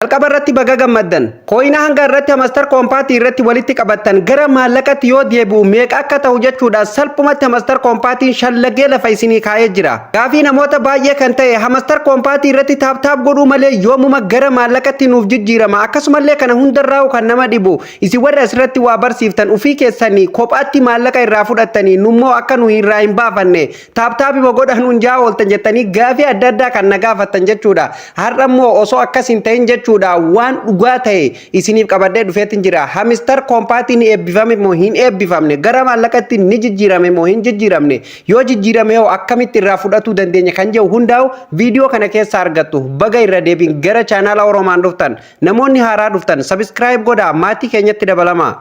Jalqaba irratti baga gammaddan. Coina hanga irratti Hamster Kombat irratti walitti qabattan gara maallaqatti yoo deebi'u meeqa akka ta'u jechuudha, salphumatti Hamster Kombatiin shallagee lafa isinii kaa'ee jira. Gaafii namoota baay'ee kan ta'e, Hamster Kombat irratti tap tap godhuu malee yoomuma gara maallaqatti nuuf jijjiirama? Akkasumallee kana hundarraa kan nama dhibu, isin warri asirratti waa barsiiftan ufii keessanii kophaatti maallaqa irraa fudhattanii, nummoo akka nu irraa hin baafanne tap tapima godha nuun jaa ooltan jettanii gaafii adda addaa kan na gaafattan jechuudha. Har'a immoo osoo akkas hin ta'in jechuudha, waan dhugaa ta'e isiniif qabadhee dhufeetin jira. Hamster Kombatiin eebbifame moo hin eebbifamne? Gara maallaqatti ni jijjiirame moo hin jijjiiramne? Yoo jijjiirame hoo akkamitti irraa fudhatuu dandeenya kan jedhu hundaa'u viidiyoo kana keessa argattu. Baga irra deebiin gara chaanaala Oromaan dhuftan. Namoonni haaraa dhuftan subscribe godhaa, maatii keenyatti dabalama.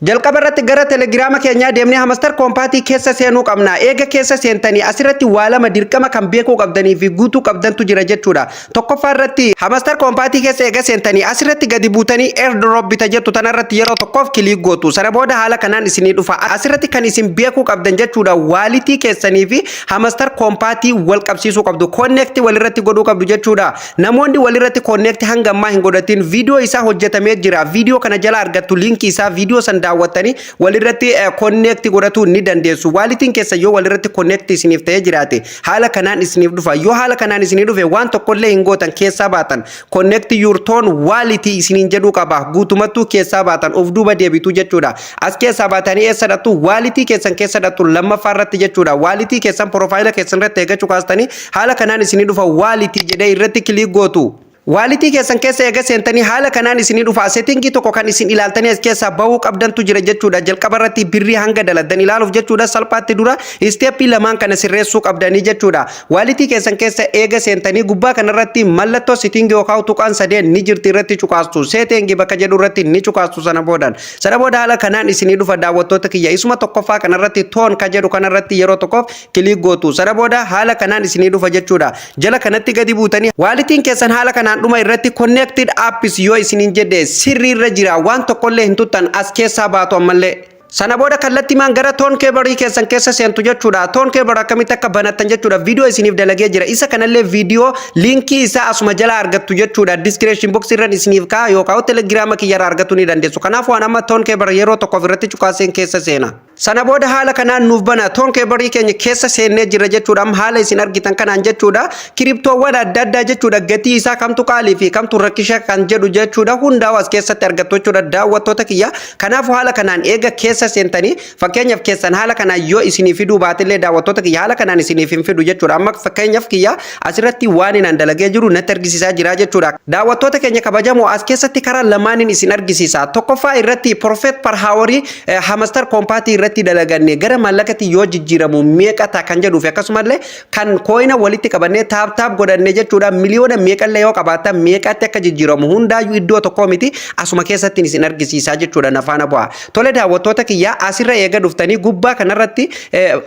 Jalqaba irratti gara Telegiraama keenyaa deemnee Hamster Kombat keessa seenuu qabna. Eega keessa seentanii asirratti waa lama dirqama kan beekuu qabdanii fi guutuu qabdantu jira jechuudha. Tokkoffaa irratti, Hamster Kombat keessa eega seentanii asirratti gadi buutanii airdrop bita jettu tanarratti yeroo tokkoof click gootu. Sana booda haala kanaan isinii dhufa. Asirratti kan isin beekuu qabdan jechuudha, walletii keessanii fi Hamster Kombat wal qabsiisuu qabdu. Connect walirratti godhuu qabdu jechuudha. Namoonni walirratti connect hanga ammaa hin godhatin, viidiyoo isaa hojjetamee jira. Viidiyoo kana jala argattu linkii isaa, viidiyoo san daawwattanii walirratti connect godhatuu ni dandeessu. Walletiin keessa yoo walirratti connect isiniif ta'ee jiraate, haala kanaan isiniif dhufa. Yoo haala kanaan isinii dhufe, waan tokkollee hin gootan, keessaa baatan. "Connect your TON wallet" isiniin jedhuu qaba. Guutumattuu keessaa baatan, of duuba deebitu jechuudha. As keessaa baatanii eessa dhattu? Walletii keessan keessa dhattu lammaffaa irratti jechuudha. Walletii keessan profile keessan irratti eeggachuu kaastanii haala kanaan isinii dhufa, "walletii" jedhee irratti click gootu. Walletii keessan keessa eega seentanii haala kanaan isinii dhufa. Settingii tokko kan isin ilaaltanii as keessaa bahuu qabdantu jira jechuudha. Jalqaba irratti birrii hanga daladdan ilaaluuf jechuudha. Salphaatti dura steppii lamaan kana sirreessuu qabdanii jechuudha. Walletii keessan keessa eega seentanii gubbaa kanarratti mallattoo settingii yookaan tuqaan sadeen ni jirti, irratti cuqaastu. Settingii bakka jedhu irratti ni cuqaastu sana boodan. Sana booda haala kanaan isinii dhufa, daawwattoota kiyya. Isuma tokkoffaa kanarratti, TON ka jedhu kanarratti yeroo tokkoof click gootu. Sana booda haala kanaan isinii dhufa jechuudha. Jala kanatti gadi buutanii walletiin keessan haala kanaan dhuma irratti "connected apps" yoo isiniin jedhe, sirriirra jira, waan tokkollee hin tuttan, as keessaa baatu ammallee. Sana booda kallattiimaan gara Tonkeeperii keessan keessa seentu jechuudha. Tonkeeper akkamitti akka banattan jechuudha. Viidiyoo isiniif dalagee jira. Isa kanallee viidiyoo linkii isaa asuma jala argattu jechuudha. Description box irran isiniif ka'a yookaan Telegiraama kiyyarraa argachuu ni dandeessu. Kanaaf waan amma Tonkeeper yeroo tokkoof irratti cuqaaseen keessa seena. Sana booda haala kanaan nuuf bana. Tonkeeperii keenya keessa seennee jira jechuudha. Amma haala isin argitan kanaan jechuudha. Cryptowwan adda addaa jechuudha. Gatii isaa kamtu qaalii fi kamtu rakkisha kan jedhu jechuudha. Hundaa'u as keessatti argattu jechuudha, daawwattoota kiyya. Kanaafuu haala kanaan eega keessa seentanii, fakkeenyaaf keessan haala kanaan yoo isinii fiduu baatellee, daawwattoota kiyya, haala kanaan isiniif hin fidu jechuudha. Amma fakkeenyaaf kiyya asirratti waan inaan dalagee jiru natti argisiisaa jira jechuudha. Daawwattoota keenya kabajamoo, as keessatti karaa lamaaniin isin argisiisa. Tokkoffaa irratti profit per hourii Hamster Kombat irratti dalaganne gara maallaqatti yoo jijjiiramu meeqa ta'a kan jedhuuf, akkasumallee kan coina walitti qabannee tap tap godhanne jechuudha, miliyoona meeqallee yoo qabaattan meeqatti akka jijjiiramu hundaayyuu iddoo tokkoo miti, asuma keessatti isin argisiisaa jechuudha, nafaana bu'a. Tole, daawwattoota kiyya, asirra eega dhuftanii gubbaa kanarratti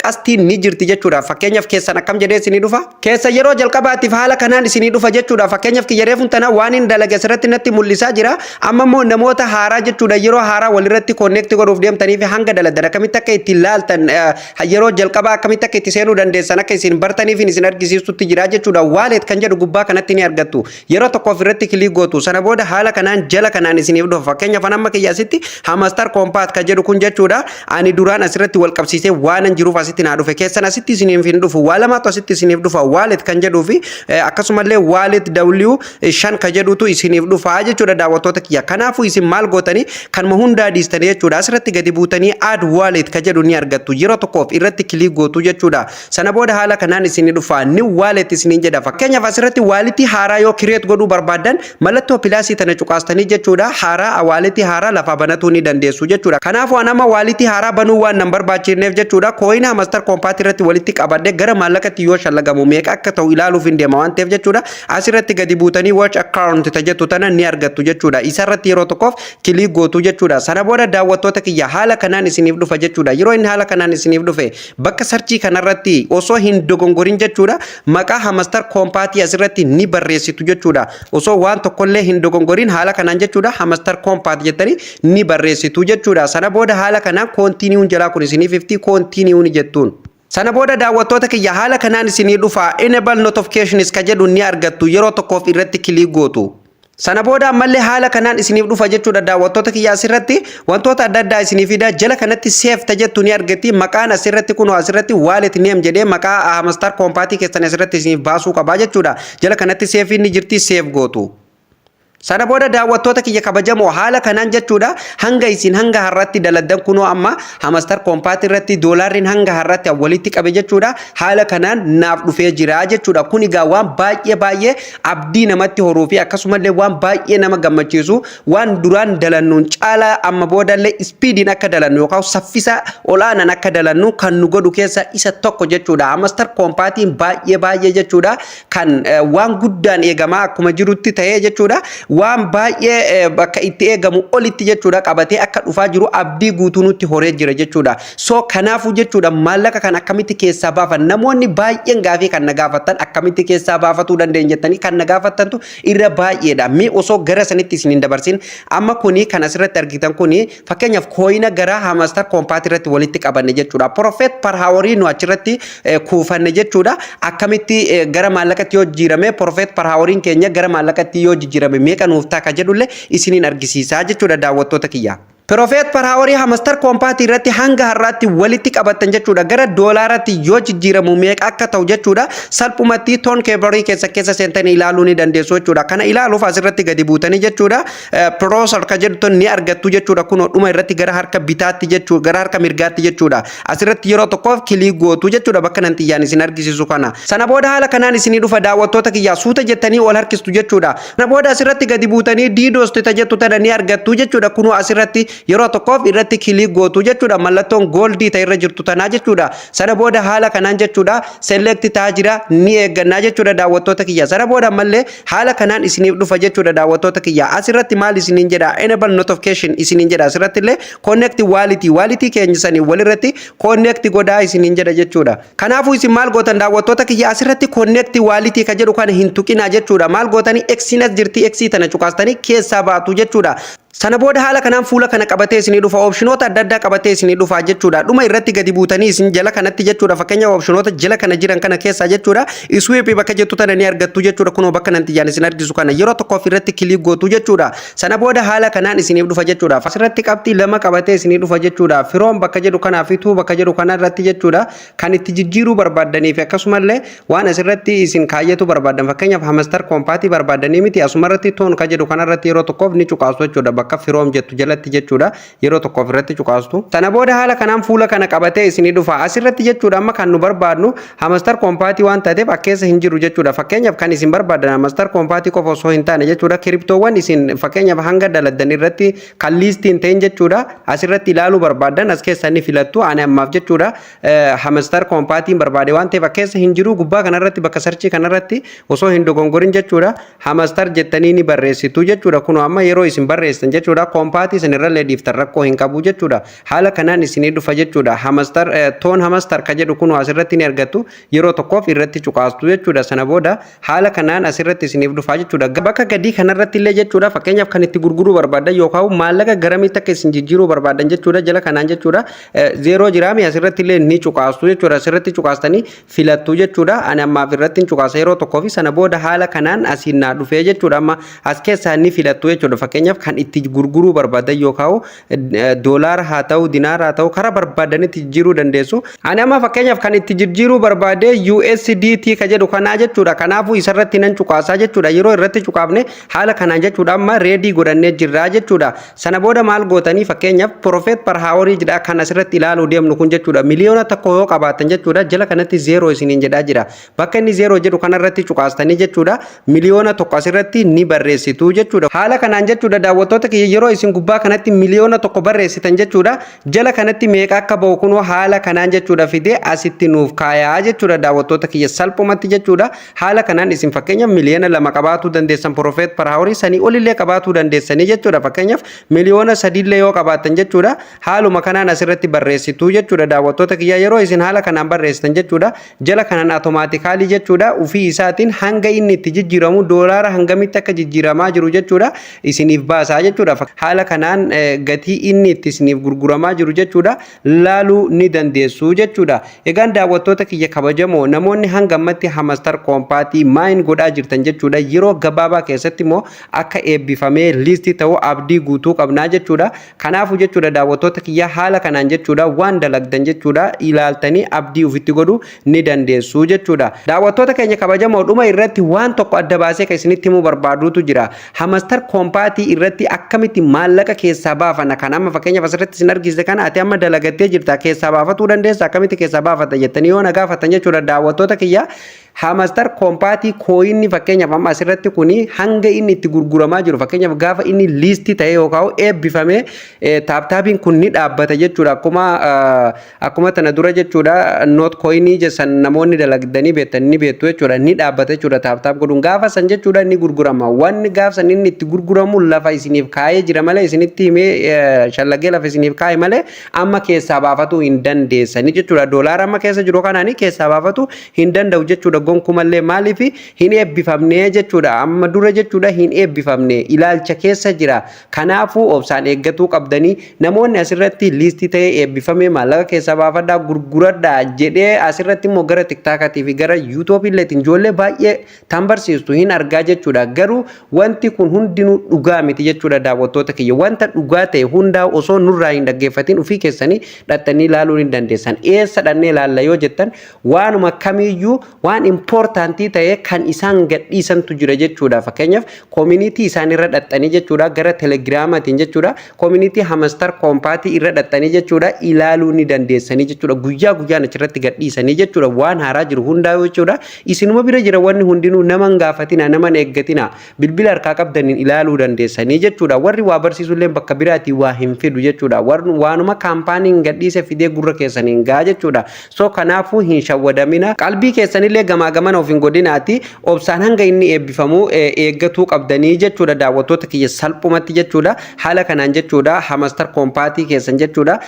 qastiin ni jirti jechuudha. Fakkeenyaaf keessan akkam jedhee isinii dhufa? Keessa yeroo jalqabaatiif haala kanaan isinii dhufa jechuudha. Fakkeenyaaf kiyya reefuun tana waan hin dalage asirratti natti mul'isaa jira. Amma immoo namoota haaraa jechuudha, yeroo haaraa walirratti connect godhuuf deemtanii fi hanga daladan akkamitti akka itti ilaaltan, yeroo jalqabaa akkamitti akka itti seenuu dandeessan akka isin bartaniif isin argisiisutti jira jechuudha. "Wallet" kan jedhu gubbaa kanatti ni argattu. Yeroo tokkoof irratti click gootu. Sana booda haala kanaan jala kanaan isiniif dhufa. Fakkeenyaaf amma kiyya asitti Hamster Kombat kan jedhu kun jechuudha. Ani duraan asirratti wal qabsiisee waan hin jiruuf asitti naa dhufe. Keessan asitti isiniif hin dhufu. Waa lamaatu asitti isiniif dhufa. "Wallet" kan jedhuu fi akkasumallee "wallet W 5" kan jedhutu isiniif dhufa jechuudha, daawwattoota kiyya. Kanaafuu isin maal gootanii? Kanuma hundaa dhiistanii jechuudha. Asirratti gadi buutanii "add wallet" kan jedhu ni argattu. Yeroo tokkoof irratti click gootu jechuudha. Sana booda haala kanaan isinii dhufa. "New wallet" isiniin jedha. Fakkeenyaaf asirratti walletii haaraa yoo create godhuu barbaaddan, mallattoo plusii tana cuqaastanii jechuudha. Haaraa walletii haaraa lafaa banatuu ni dandeessu jechuudha. Kanaafuu an amma walletii haaraa banuu waan nan barbaachifneef jechuudha. Coina Hamster Kombat irratti walitti qabadhe gara maallaqatti yoo shallagamu meeqa akka ta'u ilaaluuf hin deema waan ta'eef jechuudha. Asirratti gadi buutanii "watch account" jettu tana ni argattu jechuudha. Isarratti yeroo tokkoof click gootu jechuudha. Sana booda, daawwattoota kiyya, haala kanaan isiniif dhufa. jechuudha. Yeroo inni haala kanaan isiniif dhufe, bakka search kanarratti osoo hin dogongorin jechuudha, maqaa Hamster Kombat asirratti ni barreessitu jechuudha. Osoo waan tokkollee hin dogongorin haala kanaan jechuudha, Hamster Kombat jettanii ni barreessitu jechuudha. Sana booda haala kanaan continuen jalaa kun isiniif ifti, continue ni jettuun. Sana booda, daawwattoota kiyya, haala kanaan isinii dhufa. Enable notifications ka jedhu ni argattu, yeroo tokkoof irratti click gootu. Sana booda ammallee haala kanaan isiniif dhufa jechuudha, daawwattoota kiyya. Asirratti wantoota adda addaa isinii fida. Jala kanatti save ta jettu ni argatti. Maqaan asirratti kunoo asirratti wallet name jedhee maqaa Hamster Kombat keessan asirratti isiniif baasuu qabaa jechuudha. Jala kanatti save ni jirti, save gootu. Sana booda, daawwattoota kiyya kabajamoo, haala kanaan jechuudha, hanga isin hanga har'atti daladdan kunoo amma Hamster Kombat irratti doolaarriin hanga har'atti walitti qabe jechuudha, haala kanaan naaf dhufee jira jechuudha. Kun egaa waan baay'ee baay'ee abdii namatti horuu fi akkasumallee waan baay'ee nama gammachiisu, waan duraan dalannuun caalaa amma boodallee speediin akka dalannu yookaan saffisa ol'aanaan akka dalannu kan nu godhu keessa isa tokko jechuudha. Hamster Kombatiin baay'ee baay'ee jechuudha kan waan guddaan eegamaa akkuma jirutti ta'ee jechuudha. Waan baay'ee bakka itti eegamu olitti jechuudha qabatee akka dhufaa jiru abdii guutuu nutti horee jira jechuudha. So kanaafuu jechuudha, maallaqa kan akkamitti keessaa baafan, namoonni baay'een gaafii kan na gaafattan, akkamitti keessaa baafatuu dandeenya jettanii kan na gaafattantu irra baay'eedha. Mi osoo gara sanitti isin hin dabarsin, amma kuni kan asirratti argitan kuni fakkeenyaaf coina gara Hamster Kombat irratti walitti qabanne jechuudha. Profit per hour nu achirratti kuufanne jechuudha. Akkamitti gara maallaqatti yoo jijjiirame, profit per houriin keenya gara maallaqatti yoo jijjiirame meeqa nuuf ta'a ka jedhullee isiniin argisiisaa jechuudha, daawwattoota kiyya. Profit per hour Hamster Kombat irratti hanga har'aatti walitti qabattan jechuudha, gara doolaaratti yoo jijjiiramu meeqa akka ta'u jechuudha, salphumatti Tonkeeper keessa keessa seentanii ilaaluu ni dandeessu jechuudha. Kana ilaaluuf asirratti gadi buutanii jechuudha, browser ka jedhu ni argattu jechuudha. Kunoo dhuma irratti gara harka bitaatti jechuudha, gara harka mirgaatti jechuudha. Asirratti yeroo tokkoof click gootu jechuudha, bakka nan xiyyaan isin argisiisu kana. Sana booda haala kanaan isinii dhufa, daawwattoota kiyyaa. Suuta jettanii ol harkistu jechuudha. Sana booda asirratti gadi buutanii DDoS jettu tana ni argattu jechuudha. Kunoo asirratti yeroo tokkoof irratti click gootu jechuudha, mallattoon gold ta'e irra jirtu tanaa jechuudha. Sana booda haala kanaan jechuudha select ta'aa jira, ni eeggannaa jechuudha, daawwattoota kiyya. Sana booda ammallee haala kanaan isiniif dhufa jechuudha, daawwattoota kiyya. Asirratti maal isiniin jedha? Enable notification isiniin jedha. Asirratti illee connect wallet, wallet keenya sanii walirratti connect godhaa isiniin jedha jechuudha. Kanaafuu isin maal gootan, daawwattoota kiyya? Asirratti connect wallet ka jedhu kana hin tuqinaa jechuudha. Maal gootanii? Xiin as jirti, X tana cuqaastanii keessaa baatu jechuudha. Sana booda haala kanaan fuula kana qabatee isinii dhufa. Optionoota adda addaa qabatee isinii dhufa jechuudha. Dhuma irratti gadi buutanii isin jala kanatti jechuudha. Fakkeenyaaf optionoota jala kana jiran kana keessaa jechuudha, swap bakka jettu tana ni argattu jechuudha. Kunoo bakka nan xiyyaan isin argisu kana yeroo tokkoof irratti click gootu jechuudha. Sana booda haala kanaan isiniif dhufa jechuudha. Asirratti qabxii lama qabatee isinii dhufa jechuudha. From bakka jedhu kanaa fi to bakka jedhu kana irratti jechuudha. Kan itti jijjiiruu barbaaddanii fi akkasumallee waan asirratti isin kaayyatu barbaaddan, fakkeenyaaf Hamster Kombat barbaaddanii miti, asumarratti TON ka jedhu kanarratti yeroo tokkoof ni cuqaasu jechuudha. Bakka from jettu jalatti jechuudha, yeroo tokkoof irratti cuqaastu. Sana booda haala kanaan fuula kana qabatee isinii dhufa. Asirratti jechuudha, amma kan nu barbaadnu Hamster Kombat waan taateef akkeessa hin jiru jechuudha. Fakkeenyaaf kan isin barbaadan Hamster Kombat qofa osoo hin taane jechuudha, cryptowwan isin fakkeenyaaf hanga daladdan irratti kan list hin ta'in jechuudha, asirratti ilaaluu barbaadan as keessa ni filattu. Ani ammaaf jechuudha Hamster Kombatiin barbaade waan ta'eef akkeessa hin jiru. Gubbaa kanarratti bakka search kanarratti osoo hin dogongorin jechuudha, Hamster jettanii ni barreessitu jechuudha. Kunoo amma yeroo isin barreessitan jechuudha, Kombat isin irrallee dhiiftan rakkoo hin qabu jechuudha. Haala kanaan isinii dhufa jechuudha. Hamster TON Hamster ka jedhu kunoo asirratti ni argattu, yeroo tokkoof irratti cuqaastu jechuudha. Sana booda haala kanaan asirratti isiniif dhufa jechuudha. Bakka gadii kanarratti illee jechuudha, fakkeenyaaf kan itti gurguruu barbaadan yookaan maallaqa garamitti akka isin jijjiiruu barbaadan jechuudha, jala kanaan jechuudha zero jiraami, asirratti illee ni cuqaastu jechuudha. Asirratti cuqaastanii filattu jechuudha. Ani ammaaf irratti hin cuqaasa yeroo tokkoo fi sana booda haala kanaan asiin naa dhufee jechuudha. Amma as keessaa ni filattu jechuudha. Fakkeenyaaf kan itti gurguruu barbaadan yookaan doolaara haa ta'u, dinaara haa ta'u, karaa barbaadanitti jijjiiruu dandeessu. Ani amma fakkeenyaaf kan itti jijjiiruu barbaade USDT ka jedhu kanaa jechuudha. Kanaafuu isarratti nan cuqaasaa jechuudha. Yeroo irratti cuqaafne haala kanaan jechuudha, amma ready godhannee jirraa jechuudha. Sana booda maal gootanii? Fakkeenyaaf profit per hour jedha kan asirratti ilaaluu deemnu kun jechuudha. 1,000,000 yoo qabaatan jechuudha, jala kanatti zero isiniin jedhaa jira. Bakka inni zero jedhu kanarratti cuqaastanii jechuudha, 1,000,000 asirratti ni barreessitu jechuudha. Haala kanaan jechuudha, daawwattoota. kiyya, yeroo isin gubbaa kanatti 1 miliyoona barreessitan jechuudha, jala kanatti meeqa akka bahu kunoo haala kanaan jechuudha fidee asitti nuuf kaayaa jechuudha, daawwattoota kiyya, salphumatti jechuudha. Haala kanaan isin fakkeenyaaf 2 miliyoona qabaatuu dandeessan, profit per hourii sanii olillee qabaatuu dandeessanii jechuudha. Fakkeenyaaf 3 miliyoona yoo qabaattan jechuudha, haaluma kanaan asirratti barreessituu jechuudha, daawwattoota kiyya. Yeroo isin haala kanaan barreessitan jechuudha, jala kanaan automatically jechuudha ufii isaatiin hanga inni itti jijjiiramu, doolaara hangamitti akka jijjiiramaa jiru jechuudha isiniif baasaa jechuudha. Haala kanaan gatii inni itti isiniif gurguramaa jiru jechuudha laaluu ni dandeessu jechuudha. Egaan daawwattoota kiyya kabajamoo, namoonni hanga ammatti Hamster Kombat mine godhaa jirtan jechuudha, yeroo gabaabaa keessatti immoo akka eebbifamee list ta'uu abdii guutuu qabnaa jechuudha. Kanaafuu jechuudha, daawwattoota kiyya, haala kanaan jechuudha waan dalagdan jechuudha ilaaltanii abdii ofitti godhuu ni dandeessu jechuudha. Daawwattoota keenya kabajamoo, dhuma irratti waan tokko adda baasee kan isinitti himuu barbaadutu jira. Hamster Kombat irratti akkamitti maallaqa keessaa baafana? Kan amma fakkeenyaaf asirratti isin argisiise kana ati amma dalagattee jirta, keessaa baafatuu dandeessa, akkamitti keessaa baafata jettanii yoo na gaafatan jechuudha, daawwattoota kiyya, Hamster Kombat coinni fakkeenyaaf amma asirratti kuni hanga inni itti gurguramaa jiru, fakkeenyaaf gaafa inni list ta'e yookaan eebbifame, tap tapiin kun ni dhaabbata jechuudha. Akkuma tana dura jechuudha Notcoinii jessan namoonni dalagdanii beektan ni beektu jechuudha, ni dhaabbata jechuudha. Tap tap godhuun gaafa san jechuudha ni gurgurama. Wanni gaafa san inni itti gurguramu lafa isiniif kaayee jira malee, isinitti himee shallagee lafa isiniif kaa'e malee, amma keessaa baafatuu hin dandeessani jechuudha. Doolaara amma keessa jiru kanaani keessaa baafatu hin danda'u jechuudha gonkumallee. Maaliif? Hin eebbifamne jechuudha. Amma dura jechuudha hin eebbifamne, ilaalcha keessa jira. Kanaafuu obsaan eeggatuu qabdanii. Namoonni asirratti list ta'ee eebbifamee maallaqa keessaa baafadhaa, gurguradhaa jedhee asirratti immoo gara TikTokaatii fi gara YouTubeiilleetiin ijoollee baay'ee tan barsiistu hin argaa jechuudha. Garuu wanti kun hundinuu dhugaa miti jechuudha, daawwattoota kiyya. Wanta dhugaa ta'e hundaa osoo nurraa hin dhaggeeffatin ofii keessanii dhattanii ilaaluu ni dandeessan. Eessa dhannee ilaalla yoo jettan, waanuma kamiyyuu waan important ta'e kan isaan gadhiisantu jira jechuudha. Fakkeenyaaf community isaanirra dhaxxanii jechuudha, gara Telegramaatiin jechuudha, community Hamster Kombat irra dhaxxanii jechuudha ilaaluu ni dandeessanii jechuudha. Guyyaa guyyaan achirratti gadhiisanii jechuudha waan haaraa jiru hundaa jechuudha. Isinuma bira jira wanni hundinuu, nama hin gaafatina, nama hin eeggatina, bilbila harkaa qabdaniin ilaaluu dandeessanii jechuudha. Warri waa barsiisullee bakka biraatii waa hin fidu jechuudha. Waanuma companyn gadhiise fidee gurra keessaniin gaa jechuudha. So kanaafuu hin shawwadamina. Qalbii keessanillee gamaa gamana of hin godhinaati, obsaan hanga inni eebbifamu eeggatuu qabdanii jechuudha, daawwattoota kiyya, salphumatti jechuudha. Haala kanaan jechuudha Hamster Kombat keessan jechuudha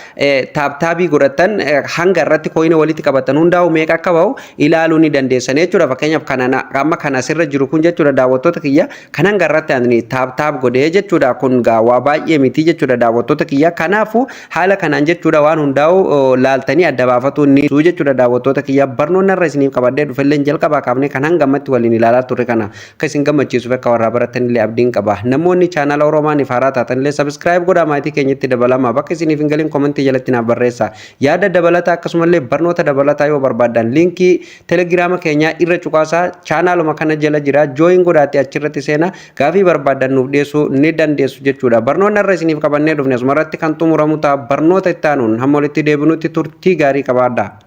tap tapii godhattan hanga irratti coina walitti qabatan hundaa'u meeqa akka bahu ilaaluu ni dandeessan jechuudha. Fakkeenyaaf kana amma kan asirra jiru kun jechuudha, daawwattoota kiyya, kan hanga irratti ani tap tap godhee jechuudha, kun waa baay'ee miti jechuudha, daawwattoota kiyya. Kanaafuu haala kanaan jechuudha waan hundaa'u laaltanii adda baafatu ni jechuudha, daawwattoota kiyya. Barnoonni irra isiniif qabadhee dhufellee jalqabaa kaafnee kan hanga ammatti waliin ilaalaa turre kana akka isin gammachiisuuf, akka warraa barattanillee abdiin qaba. Namoonni chaanala Oromaan haaraa taatanillee subscribe godhaa, maatii keenyatti dabalama. Bakka isiniif hin galin commentii jalatti naaf barreessa. Yaada dabalataa akkasumallee barnoota dabalataa yoo barbaaddan, linkii Telegrama keenyaa irra cuqaasaa, chaanaaluma kana jala jira, join godhaatti achirratti seena, gaafii barbaaddan nuuf dhiyeessuu ni dandeessu jechuudha. Barnoonni irra isiniif qabannee dhufne asumarratti kan xumuramu ta'a. Barnoota itti aanuun hamma walitti deebinutti turtii gaarii qabaadha.